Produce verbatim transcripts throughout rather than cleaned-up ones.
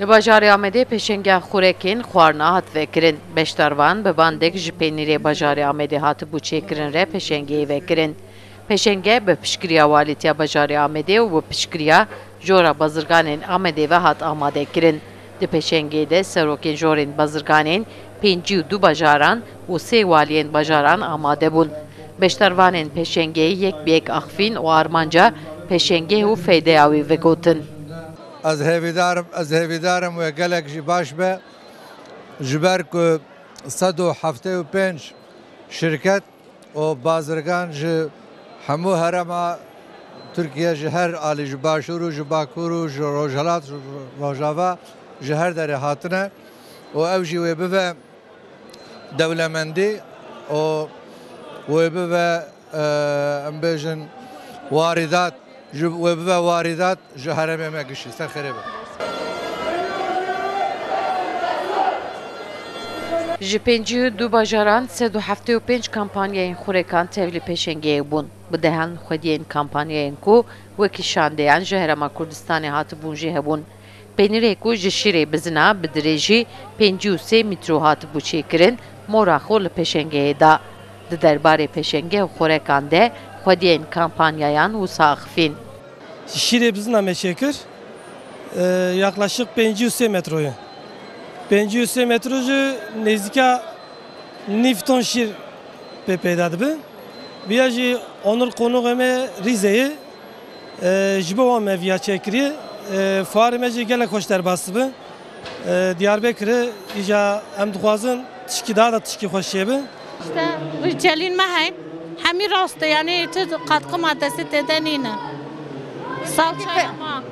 Li bajarê Amedê pêşengeya xurekên xwarina hat vekirin. Beşdarvan bi bandek ji peynîrê bajarê Amedê hatibû çêkirin re pêşengeyê vekirin. Pêşenge bi piştgiriya Walîtiya Bajarê Amedê û bi piştgiriya Jora Bazirganên Amedê ve hat amade kirin. Di pêşengeyê de serokên jorên bazirganên pêncî û du bajaran û sê waliyên bajaran amade bûn. Beşdarvanên pêşengeyê yek bi yek axifîn û armanca pêşengeh û feydeya wî vegotin. Ez hêvîdar im, ez hêvîdar im wê gelek jî baş be, ji ber ku sed û heftê û pênc şirket û bazirgan ji hemû herêma Tirkiye, ji her alî, ji Başûr û ji Bakur û ji Rojhilat, ji Rojava, ji her derê hatine û ew jî wê bive dewlemendî û wê bibe, e, em bêjin, warîdat, ji, wê bibe warîdat ji herêmê me gişî. Ser xêrê be. Ji pêncî û du bajaran sed û heftê û pênc kampanyayên xurekan tevlî pêşengeyê bûn. Bi dehan xwediyên kampanyayên ku wekî şandeyan ji Herêma Kurdistanê hatibûn jî hebûn. Peynîrê ku ji şîrê bizina bi dirêjî pêncî û sê mîtro hatibû çêkirin, mora xwe li pêşengeyê da. Di derbarê pêşenge û xurekan de xwediyên kampanyayan wisa axifîn. Şîrê bizina me çêkir, e, yaklaşık pêncî û sê metro ye. Pêncî û sê metro jî nêzîka nîv ton şîr pê peyda dibe. Viya jî Onur Konûxê me Rîzeyê, e, ji bo wan me viya çêkiriye. E, fuarê me jî gelek xweş derbas dibe. E, Diyarbekirê îca em dixwazin tişkî daha da tişkî xweş çêbe. İşte, bu celîn me heyn, hemî rast e, yani tu katkı maddesi têde nîne. Salçaya ma,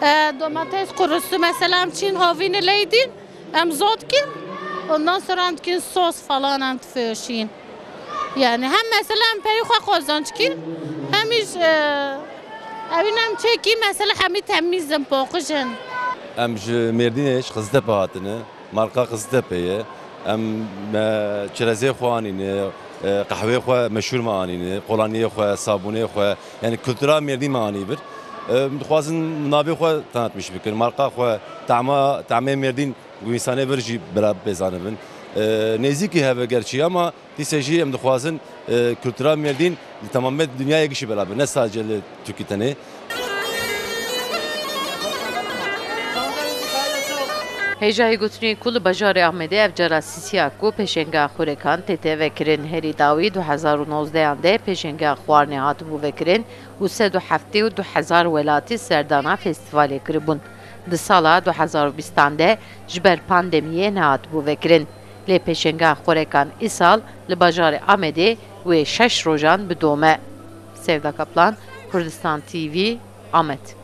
e, domates kurusu mesela em çîn havîne leydîn, em zot kin, ondan sonra em dikin sos falan em tfêşîn. Yani hem mesela em peyî xwe qazanç kin, hem îş, e, evîn em çêkî mesela hemî temîz in, paqij in. Em ji Mêrdînê, ji Qiziltepe hatine. Marqa Qiziltepe ye. Em, me çerezê xwe anîne, e, qehwê xwe meşhûr me anîne, qolaniyê xwe, sabûnê xwe, yani kultura Mêrdîn me anî vir. E, em dixwazin navê xwe tanıtmış bikin, marqa xwe, tahma, tahmê Mêrdîn ku însanê vir jî bela bê zanibin. E, nêzîkî heve gerçî ama dîse jî em dixwazin, e, kultura Mêrdîn li temamê dinyayê gişî bela be, ne sadece li Tirkî tenê. Hêjayî gotinê ku li bajarê Amedê ev cara sisiya ku pêşengeha xurekan tête vekirin herî dawî du hezar û nozdehan de pêşengeha xwarinê hatibû vekirin û sed û heftê û du hezar welatî serdana festîvalê kiribûn. Di sala du hezar û bîstan de ji ber pandemiyê nehatibû vekirin. Lê pêşengeha xurekan îsal li bajarê Amedê wê şeş rojan bidome. Sevda Kaplan, Kurdistan T V, Amed.